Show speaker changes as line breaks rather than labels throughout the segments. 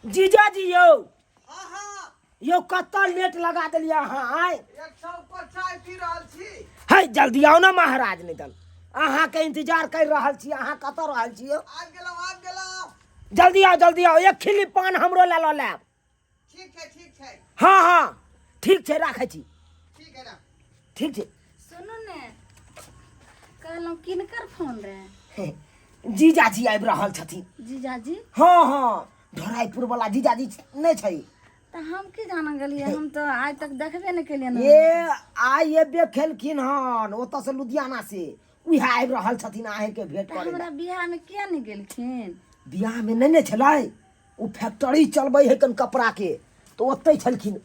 जीजाजी यौ।
हाँ हाँ।
यौ कतऽ लेट लगा देलियै अहाँ आइ?
एक चौक पर चाय पी रहल छी।
है जल्दी आउ ने महाराज, नहि तऽ अहाँके इंतजार करि रहल छी। अहाँ कतऽ रहल छी यौ?
आबि गेलहुँ, आबि गेलहुँ।
जल्दी आउ, जल्दी आउ। एक खिल्ली पान हमरो लए लऽ लेब।
ठीक छै, ठीक छै।
हाँ हाँ ठीक छै, राखै छी।
ठीक है ना।
ठीक छै।
सुनू ने, कहलहुँ किनकर फोन रहे?
जीजाजी आबि रहल छथिन।
जीजाजी?
हाँ हाँ, ढोराईपुर वाला जीजाजी नहि छै।
तऽ हम की जाना गेलियै, हम तऽ आइ तक देखबे नहि केलियै।
ए आइ एबे खेलखिन हन ओतऽ से, लुधियाना से। उएह आबि रहल छथिन अहाँके भेंट
तऽ
करे।
हमरा बियाहमे किया नहि गेलखिन?
बियाहमे नहि ने छलै, ओ फैक्ट्री चलबै है कन कपड़ाके, तऽ ओतहि छलखिन।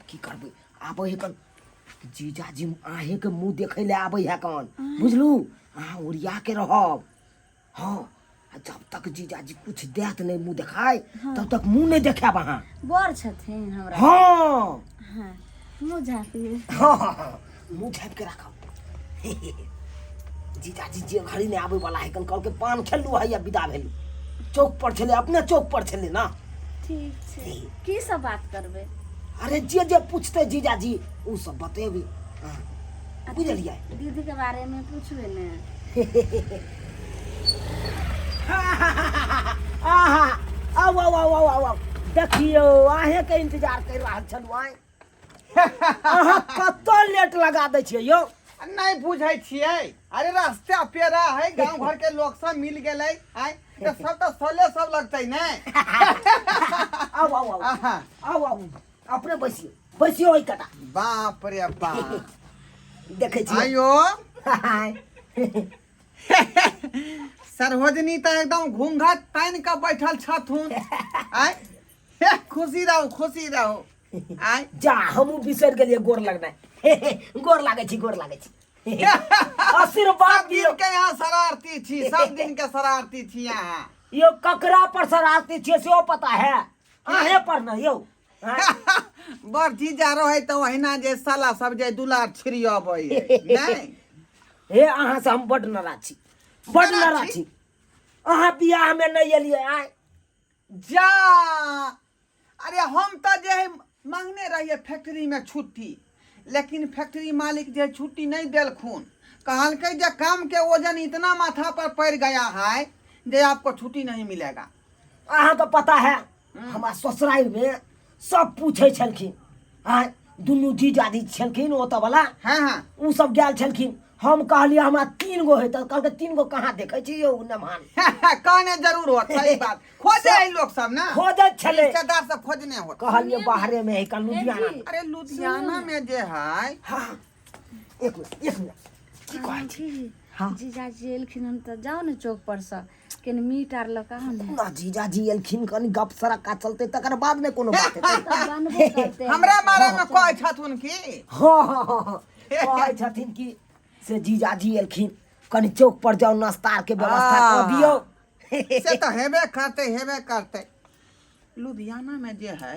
की करबै, आबै है कन जीजाजी, अहेँके मुँह देखै लए आबै है कन, बुझलू? अहाँ ओरिया के रहब। हाँ, आ जब तक जीजाजी कुछ देत नहीं मुँह देखाय, तब तक मुँह नहीं देखायब अहाँ।
बड़ छथिन हमरा?
हाँ।
हाँ, मुँह झाँपी।
हाँ हाँ हाँ, मुँह झाँपि के राखब। जीजाजी जे घड़ी नहि आबै वाला है कन, कहलकै पान खेलू है या विदा भेलू। चौक पर छलै, अपने चौक पर छलै ना।
ठीक छै। की सब बात करबै?
अरे जे जे पूछतै जीजाजी ओ सब बतेबै। हाँ, बुझलियै?
दीदी के बारे में पूछबै ने।
आहा, आउ आउ आउ आउ आउ आउ। देखियौ, अहेँके इंतजार करि रहल छलहुँ आइ। अहाँ कतऽ लेट लगा दै छियै यौ?
नहीं बुझै छियै, अरे रास्ता पेरा है, गांव घर के लोग सब मिल गेलै आय तऽ सब तऽ सले सब लगतै ने।
आउ आउ आउ।
आहा।
आउ आउ, अपने बैसियौ, बैसियौ ओहि कटा।
बाप रे बाप।
देखै छियै।
आयो सरोजनी तऽ एकदम घूंघट तानि कऽ बैठल छथुन आय। हे, खुशी रहू, खुशी रहू आय।
जा, हमहूँ बिसरि गेलियै गोर लगनाइ। गोर लागै छी, गोर लागै छी, आशीर्वाद
सब दिन
दियौ।
के यहाँ शरारती छी, सब दिन के शरारती छी अहाँ।
यौ, ककरा पर शरारती छियै सेहो पता है? अहें पर न यौ, आँय?
बड़ जीजा रहै तऽ ओहिना जे साला सब जे दुलार छिड़ियबै है, नहि
हे, अहाँ से हम बड्ड नाराज छी, बड्ड
नाराज
नाराज
छी?
छी। अहाँ बियाह में नहि एलियै आइ।
जा, अरे हम तऽ जे है मांगने रहिए फैक्ट्री में छुट्टी, लेकिन फैक्ट्री मालिक जे छुट्टी नहीं देलखुन। कहलकै जे काम के वजन इतना माथा पर पड़ गया है जे आपको छुट्टी नहीं मिलेगा।
अहाँके पता है, हमरा ससुराल में सब पूछै छलखिन आँय, दुनू जीजाजी छलखिन ओतऽ वाला।
हाँ हाँ।
ओ सब गेल छलखिन। हम कहलियै हमरा 3 गो है, तऽ कहलकै 3 गो कहाँ देखै छी यौ नमहान।
कहने जरूर होत, सही बात। खोजे है लोग सब ना,
खोजैत छलै।
रिश्तेदार सब खोजने होत।
कहलियै बाहरे में है कल लुधियाना में।
अरे लुधियाना में जे है।
हाँ, एक मिनट, एक मिनट, की कहै छी?
की?
हाँ।
जीजाजी एलखिन हन तऽ जाउ ने चौक पर से कनि मीट आर लऽ कऽ आउ ने।
ना, जीजाजी एलखिन, कनि गप सड़क्का चलतै, तकर बाद ने कोनो बात हेतै।
तऽ बनबो करतै।
हमरा बारे में कहै छथुन की?
हाँ हाँ हाँ हाँ, कहै छथिन कि से जीजाजी एलखिन, कनि चौक पर जाउ, नाश्ता आरके व्यवस्था कऽ दियौ।
से तऽ हेबे करतै, हेबे करतै। लुधियाना में जे है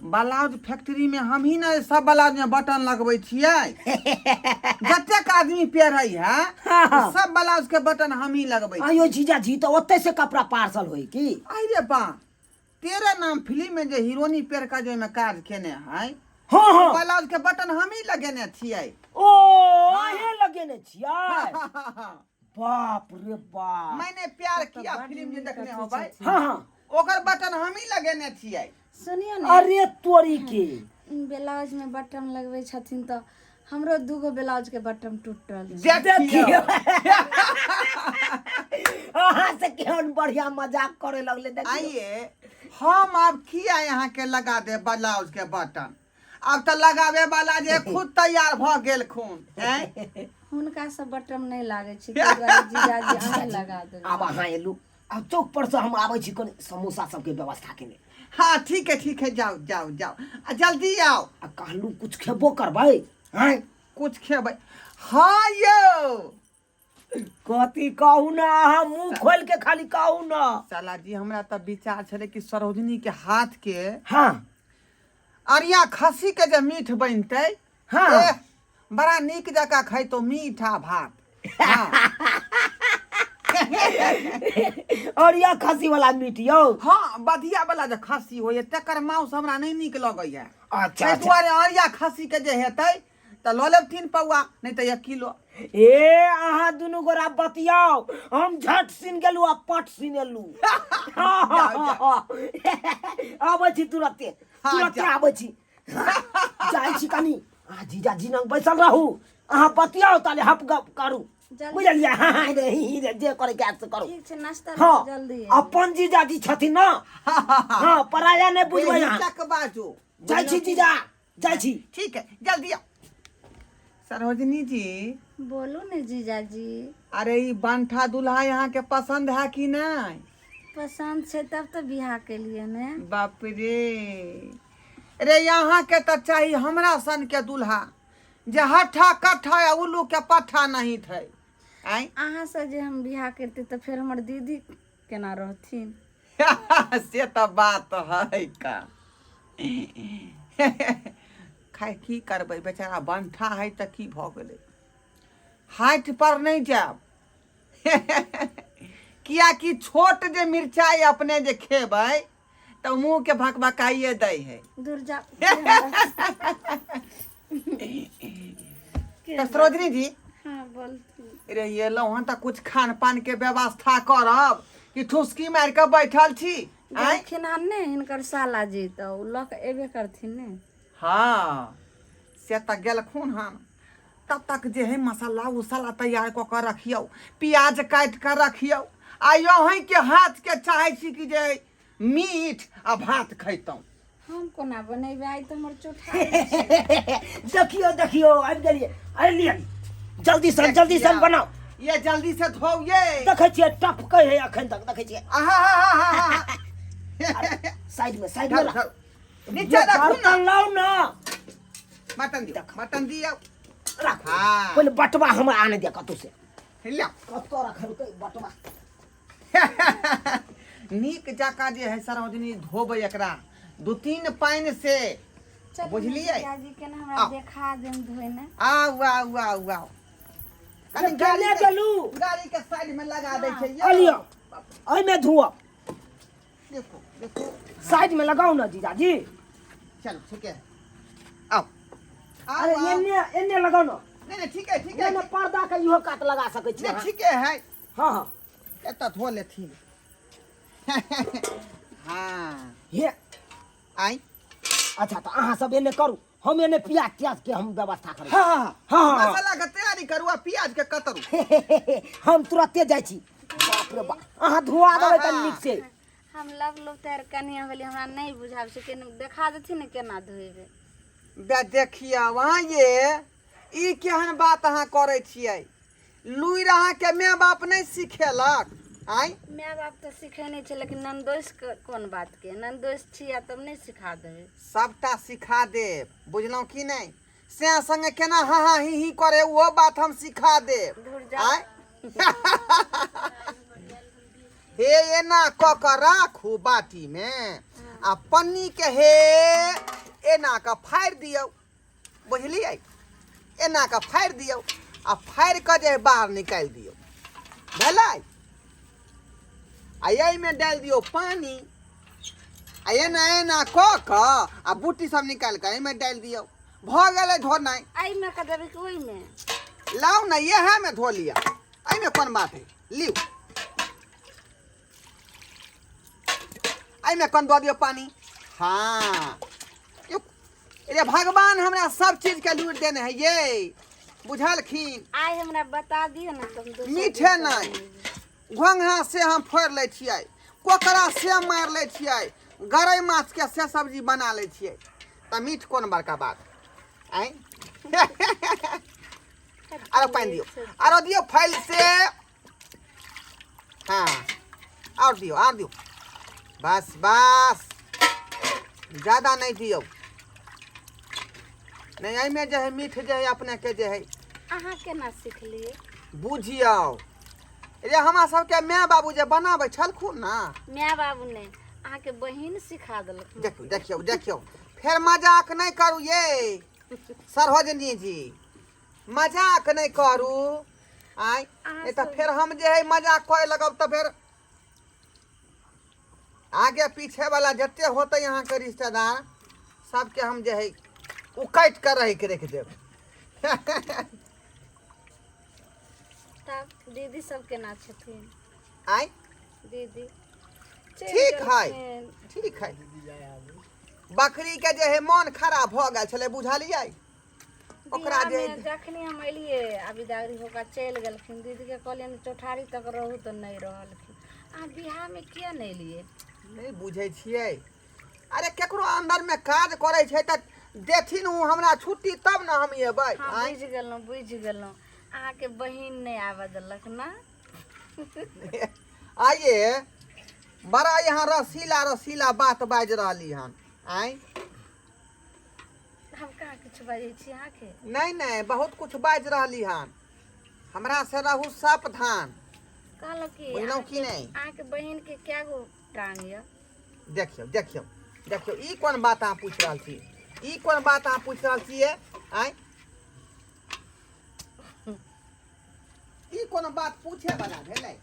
ब्लाउज फैक्ट्री में हम ही ने सब ब्लाउज में बटन लगबै छियै। जतेक आदमी पेरै है, सब ब्लाउज के बटन हम ही लगबै छियै।
आयो जीजाजी, तऽ ओतै से कपड़ा पार्सल होय की?
अरे बा, तेरे नाम फिल्म में जे हीरोनी पेर के जे में काज केने है,
हाँ हाँ,
ब्लाउज के बटन हम ही लगेने छियै।
ओ अहें लगेने छियै? बाप रे बाप।
मैंने प्यार
तऽ
किया
बड
फिल्म जे
नीक
देखने
अथी
होबै,
छथिन।
हाँ हाँ,
ओकर बटन हम ही लगेने छियै।
सुनियौ ने।
अरे तोरी के,
ब्लाउज में बटन लगबै छथिन तऽ हमरो दूगो ब्लाउज के बटन टूटल छै।
देखियौ, अहाँ से केहन बढ़िया मजाक करे लगले, देखियौ।
आइए हम आब किया यहाँ के लगा दे ब्लाउज के बटन? आब तऽ लगावे वाला जे खुद तैयार भऽ गेल खून।
हुनका सब बटन नहि लागै छै, ताहि दुआरे जीजाजी अहें लगा देबै।
आब अहाँ एलू, आब चौक पर से हम आबै छी कनि समोसा सबके व्यवस्था केने।
हाँ ठीक है, ठीक है, जाओ जाओ जाओ, आ जल्दी आओ।
आ कहलू कुछ खेबो करबै? आँय?
कुछ खेबै? हाँ यौ।
कथी कहू ने, अहाँ मुंह खोल के खाली कहू ने।
साला जी, हमरा तऽ विचार छलै कि सरोजनी के हाथ के अरिया खस्सी के जे मीठ बनतै, एह, बड़ा नीक जकाँ खैतो मीठा भात। हाँ।
और यह खस्सी वाला मीट यौ।
हाँ, बधिया वाला जे खस्सी होइए तकर मांस हमरा नहि नीक लगैया।
अच्छा।
ताहि
अच्छा।
दुआरे अरिया खस्सी के जे हेतै तऽ लऽ लेब 3 पौआ, नहि तऽ 1 किलो।
ए, अहाँ दुनू गोरा बतियाओ, हम झट सीन गेलू आ पट सीन एलू। आबै छी तुरते।
हाँ,
तुरते
जाउ।
आबै छी, जाइ छी कनी। अहाँ जीजाजी लग बैसल रहू, अहाँ बतियाओ, ताले हप गप करू।
जल्दी।
बुझलियै? हाँ हाँ, रे, ही, ही, रे, जे करे के से करू।
ठीक छै, नाश्ता
हाँ।
लऽ कऽ जल्दी आयब।
अपन जीजाजी छथिन ने, हाँ, पराया नहि बुझबै अहाँ।
बेहिचक बाजू।
जाइ छी जीजा, जाइ छी।
ठीक है, जल्दी आओ। सरोजनी जी।
बोलू ने जीजाजी।
अरे, ई बंठा दूल्हा यहाँ के पसंद है कि नहीं?
पसन्द छै तब तऽ बियाह केलियै ने।
बाप रे रे, यहाँ के तो चाहिए हमरा सन के दूल्हा जे हट्ठा कट्ठा या उल्लू के पट्ठा नहीं थे आय।
अहाँसँ जे हम बियाह करती तऽ फेर हमर दीदी केना रहथिन?
से तो बात है का। खाय की करबै, बेचारा बंठा है तऽ की भऽ गेलै, हाइट पर नहि जायब, कियाकि छोट जे मिरचाइ अपने जे खेबै तऽ मुँह के भकभकाइए दै है।
दूर जा।
तऽ सरोजनी जी।
हाँ, बोलथिन।
रे, एलहुँ हँ तऽ कुछ खान पान के व्यवस्था करब कि ठुसकी मारि कऽ बैठल छी आँय?
गेलखिन हन ने हिनकर साला जी, तऽ ओ लऽ कऽ एबे करथिन ने।
हाँ, से तऽ गेलखुन हन, तब तक जे है मसाला उसाला तैयार कऽ कऽ रखियौ, प्याज काटि कऽ रखियौ आ अहीँके हाथके चाहै छी कि जे मीट आ भात खैतहुँ।
हम कोना बनेबै? आइ तऽ हमर चोठा।
देखियौ देखियौ, आबि गेलियै। अरे लिअ, जल्दी सन जल्दी सन बनाउ।
ये जल्दी से धोउ ये।
देखै छियै, टपकै है अखन तक, देखै छियै।
आहा हा हा हा।
साइड में, साइड में
धरू,
राख।
धरू। नीचा राखू ने।
बर्तन लाउ ने।
मटन दियौ, मटन दियौ।
राखू।
हाँ।
पहिले बटवा हमरा आने दे कतौ से।
लिअ।
कतौ रखलकै बटवा?
नीक जकाँ जे है सरोजनी धोबै एकरा 2-3 पानि से।
चलू ने।
बुझलियै?
जीजाजी के ने हमरा
आउ।
देखा देम धोने।
आउ आउ आउ आउ, कनि
अरे
गाड़ी
केने
के
गेलू?
गाड़ी के साइड में लगा दै छै यौ।
अलियो, एहिमे धोअब।
देखो देखो।
साइड में लगाउ ने जीजाजी।
चलो, ठीक है, आओ आओ।
अरे
आओ।
एन्ने एन्ने लगाउ ने।
नहीं नहीं, ठीक है, ठीक है।
एन्ने पर्दा के इहो कात लगा सकै छी
नहीं।
अहाँ।
ठीक है।
हाँ हाँ।
एतऽ धो लेथिन, हाँ।
हे।
आई।
अच्छा, तऽ अहाँ सब एने करू, हम एने प्याज त्याज के हम व्यवस्था करू।
हाँ हाँ।
हाँ, हाँ।
मसाला के तैयारी करू आ प्याज के कतरू।
हम तुरते जाइ छी। बाप रे बाप, अहाँ धुआ देबै तऽ
हाँ।
नीक से।
हम लव लोग तैयार कनिया भेली, हमरा नहि बुझाबै छै। केना देखा देथिन ने, केना धोएबै?
बे देखियौ अहाँ, ये ई केहन बात अहाँ करै छियै? लुरि अहाँके माय बाप नहि सिखेलक आँय?
माय बाप तऽ सिखेने छै, लेकिन ननदोस के कोन बात के? ननदोस छी आ तब नहि सिखा देबै?
सभटा सिखा देब, बुझलहुँ कि नहि? सैं संगे केना हाँ हाँ ही ही करे, ओहो बात हम सिखा देब।
धुर जा।
आँय, हे एना कऽ कऽ राखू बाटीमे आ पन्नी के हे एना कऽ फाड़ि दियौ, बुझलियै? एना कऽ फाड़ि दियौ आ फाड़ि कऽ जे बाहर निकालि दियौ, भेलै? आ एहिमे डालि दियौ पानि आ एना एना कऽ कऽ आ बूटी सब निकालि कऽ एहिमे डालि दियौ, भऽ गेलै धोनाइ।
एहिमे कऽ देबै कि ओहिमे?
लाउ ने, इएहमे धो लिअ, एहिमे कोन बात है? लिउ, एहिमे कन दऽ दियौ पानि। हाँ यौ, रे भगवान हमरा सब चीजके लूटि देने है ये, बुझलखिन?
आइ हमरा बता दिअ ने तऽ हम दोसर
मीठे
दिन
नहि।
बनेबै।
घोंघा से हम फोड़ि लै छियै, कोकरा से मारि लै छियै, गरई माछके से सब्जी बना लै छियै, तऽ मीठ कोन बड़का बात आँय? आरो पानि दियौ, आरो दियौ फैल से। हाँ, और दियौ, और दियौ, बस बस, ज्यादा नहीं दियौ। नहीं, एहिमे जे है मीठ जे है अपनेके जे है।
अहाँ केना सिखलियै?
बुझियौ रे, हमरा सबके माय बाबू जे बनाबै छलखुन ने।
माय बाबू ने, अहाँके बहिन सिखा देलक।
देखियौ देखियौ देखियौ, फेर मजाक नहि करू ये सरोजनी जी, मजाक नहि करू। आय
अहाँ
नहि तऽ
सब-
फेर हम जे है मजाक करे लगब तऽ फेर आगे पीछे वाला जते होतै अहाँके रिश्तेदार सबके हम जे है उकटि कऽ रहि के राखि देब।
तब दीदी सब केना छथिन?
आय
दीदी चलि
ठीक है।
गेलखिन।
ठीक है। बकरी के जे है मन खराब भऽ गेल छलै, बुझलियै? ओकरा जे
बियाहमे जखनी हम एलियै आ बिदागरी होकर चलि गेलखिन। दीदीके कहलियनि चौठारी तक रहू तऽ नहि रहलखिन। अहाँ बियाहमे किया नहि एलियै?
नहि बुझै छियै? अरे केकरो अंदरमे काज करै छै तऽ देथिन ओ हमरा छुट्टी तब ने हम एबै।
हँ।
आँय?
बुझि गेलहुँ, बुझि गेलहुँ, अहाँके बहिन नहि आबऽ देलक ने।
आइए बड़ा यहाँ रसीला रसीला बात बाजि रहली हन। आँय?
हम कहाँ किछु बाजै छी अहाँके?
नहि नहि, बहुत कुछ बाजि रहली हन। हमरा से रहू सावधान।
कहलहुँ कि
बुझलहुँ कि नहि?
अहाँके बहिनके कए गो टांग यऽ?
देखियौ देखियौ देखियौ, ई कोन बात अहाँ पूछि रहल छी? ई कोन बात अहाँ पूछि रहल छियै? आँय, ई कोनो बात पूछे वाला भेलै?